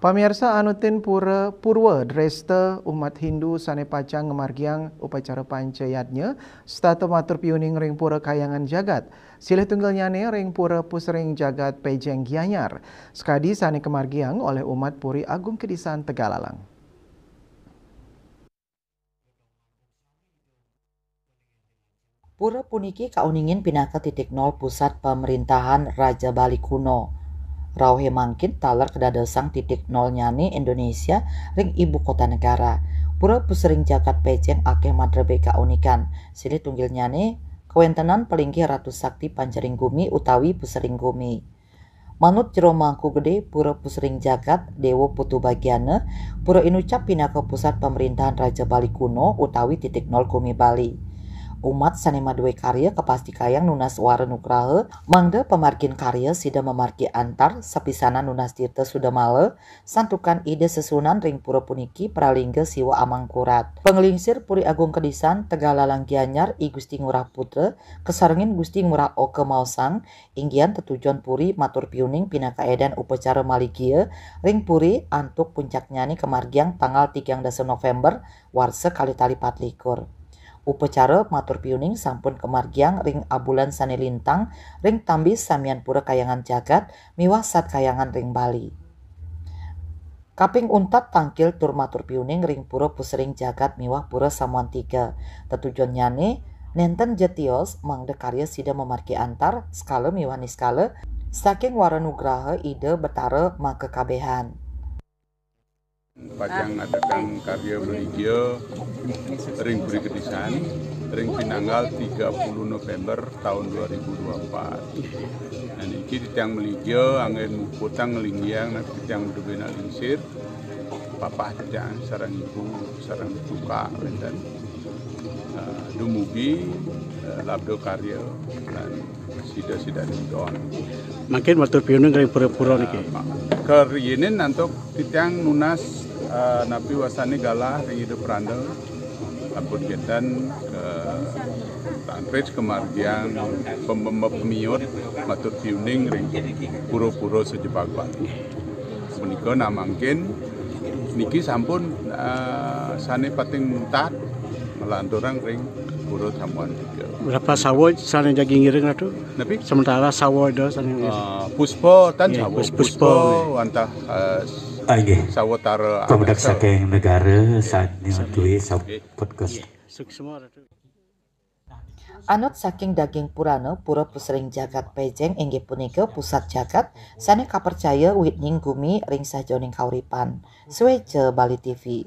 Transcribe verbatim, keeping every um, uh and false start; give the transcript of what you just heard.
Pamiarsa, anutin pura Purwa Dresta umat Hindu sane pacang ngamargiang upacara Panca Yadnya, setata matur piuning ring Pura Kahyangan Jagat. Silih tunggilnyane ring Pura Pusering Jagat Pejeng Gianyar. Sakadi sane kamargiang olih umat Puri Agung Kedisan Tegalalang. Pura puniki kauningin pinaka titik nol pusat pamerintahan Raja Bali kuno. Rauhe mangkin taler kadadosang titik nolnyane Indonesia ring ibu kota negara. Pura Pusering Jagat Pejeng akeh madrebek kaunikan. Silih tunggilnyane kawentenan palinggih Ratu Sakti Pancaring Gumi utawi Pusering Gumi. Manut Jero Mangku Gede, Pura Pusering Jagat, Dewa Putu Bagiana, pura inucap pinaka pusat pamerintahan Raja Bali kuno utawi titik nol gumi Bali. Umat sane madue karya kapastikayang nunas wara nugraha, mangda pamargin karya sida mamargi antar, sapisanan nunas tirta sudamala, santukan Ida sesuunan ring pura puniki pralingga Siwa Amangkurat. Panglingsir Puri Agung Kedisan, Tegalalang Gianyar, I Gusti Ngurah Putra, kasarengin Gusti Ngurah Oka Maosang, inggihan tetujon puri matur piuning pinaka eden upacara maligia ring puri antuk puncaknyane kamargiang tanggal tigang dasa November warsa kalih tali patlikur. Upacara matur piuning sampun kamargiang ring abulan sane lintang ring tambi samian Pura Kahyangan Jagat miwah Sat Kahyangan ring Bali. Kaping untat tangkil tur matur piuning ring Pura Pusering Jagat miwah Pura Samuan Tiga. Tetujonnyane nenten ja tios mangda karya sida mamargi antar, skala miwah niskala, saking wara nugraha Ida Betara makakabehan. Pacang ngadakan karya maligia ring Puri Kedisan ring pinanggal tiga puluh November tahun dua ribu dua puluh empat. Nah, niki titiang maligia anggen muputang nglinggiang, nah, titiang madue nak lingsir, papah titiang sareng ibu, sareng cuka wenten, eh, dumugi, eh, labda karya lan sida-sida ninggon. Mangkin matur piuning ring pura-pura niki. Eh, ma-, kariinin antuk titiang nunas, eh, napi wasane galah ring Ida Pranda. Sampun kenten, eh, tangkrit kamargiang pem-, pem-, pemiut matur piuning ring pura-pura sajebag Bali. Punika nah mangkin niki sampun, eh, sane pating muntat malanturang ring Pura Samuan Tiga. Berapa sawa sane jagi ngiring, Ratu? Napi? Sementara sawa ida sane ngiring. Eh, puspa tan. Nggih, sawa. Pus-, puspa. Puspa wantah, eh, ah, nggih, sawatara pamedak angasa saking negara sane duwe sampun kes- Nggih, suksma, Ratu. Anut saking daging purana, Pura Pusering Jagat Pejeng inggih punika pusat jagat sane kapercaya wining gumi ring sajeroning kauripan. Sueca Bali T V.